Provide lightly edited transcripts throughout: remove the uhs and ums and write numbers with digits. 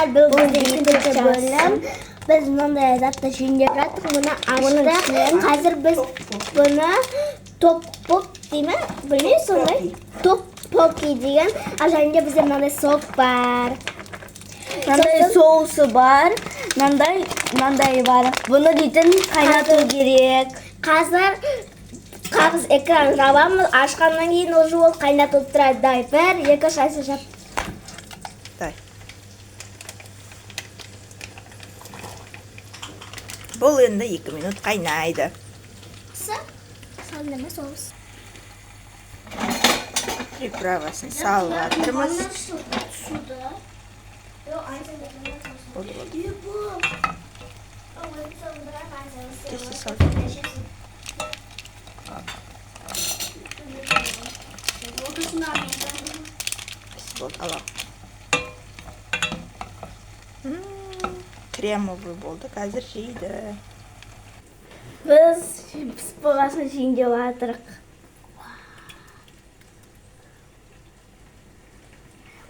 Достар, бұл біздің екінші бөлім. Біз мынандай затты жөндеп жаттық, мұны аштық. Қазір біз бұны топ-поп дей ме? Білмеймін сондай. Топ-поки деген. Ал және де бізде мынандай сок бар. Мынандай соусы бар, мынандай мынандай бар. Бұны дейтін қайнату керек. Қазір қағыз экран жабамыз. Ашқаннан кейін уже ол қайнатылып тұрады. Давай, бір, екі, үш, айса жап. Дай. Бұл енді 2 минут қайнайды. Салынды ма соус? Приправасын салып жатырмыз. Болды, болды. Тез-тез сал. Болды, алам. Кремовый болды, қазір жейді. Біз пісіп болғасын жейін деп жатырық.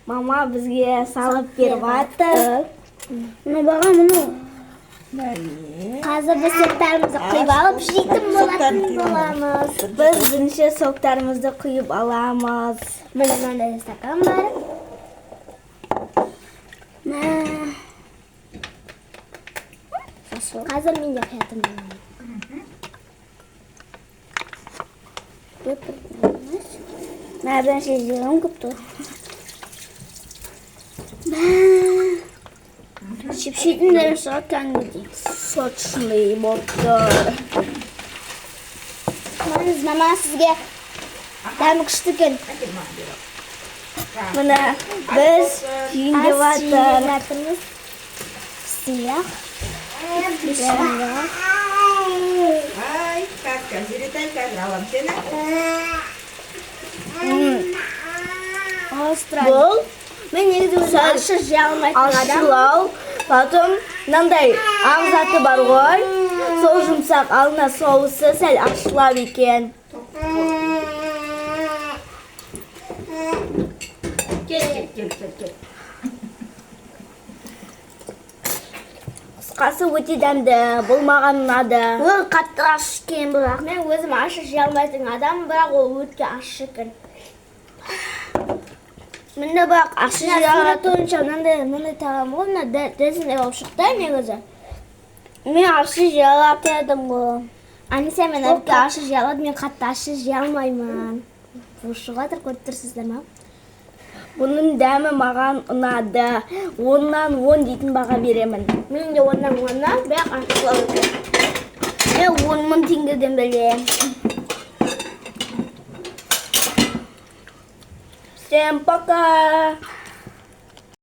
Мама бізге салып беріп жатыр. Мына баға мұны. Бәле. Қазір біз соктарымызды құйып алып жейтін болатын боламыз. Біз бірінші соктарымызды құйып аламыз. Міне мынандай стакан бар. Мә. Қазір мен де құятын боламын. Мә, бірінші жегім көп тұр. Мә. Шипшитін дәмі шығады кәдімгідей. Сочный болып тұр. Маңыз, мама, сізге дәмі күшті екен. Міне біз жейін деп Ас жейін жатыр. жатырмыз. Бисмиллах. Бисмиллах. Ай, қазір Зеретай, қазір алам сені. Остро. Бұл Мен негізі өзім Сәл ащы жей алмайтын адаммын. ащылау, потом мынандай ақ заты бар ғой, сол жұмсақ, алына соусы сәл ащылау екен. Кел, кел, кел, кел, кел. Қысқасы өте дәмді, бұл маған ұнады. Ол қатты ащы екен бірақ. Мен өзім ащы жей алмайтын адаммын, бірақ ол өте ащы екен. Мінде бірақ ащы Мына жей сурет бойынша мынандай мынандай тағам ғой, мына дәл сондай болып шықты негізі. Мен ащы жей алатын едім ғой. Аниса мен Әпке ащы жей алады, мен қатты ащы жей алмаймын. Бұл шығып жатыр, көріп тұрсыздар ма? Бұның дәмі маған ұнады. 10-нан 10 дейтін баға беремін. Мен де 10-нан 10-нан, бірақ ащылау екен. Мен 10 мың теңгеден беремін. Всем пока!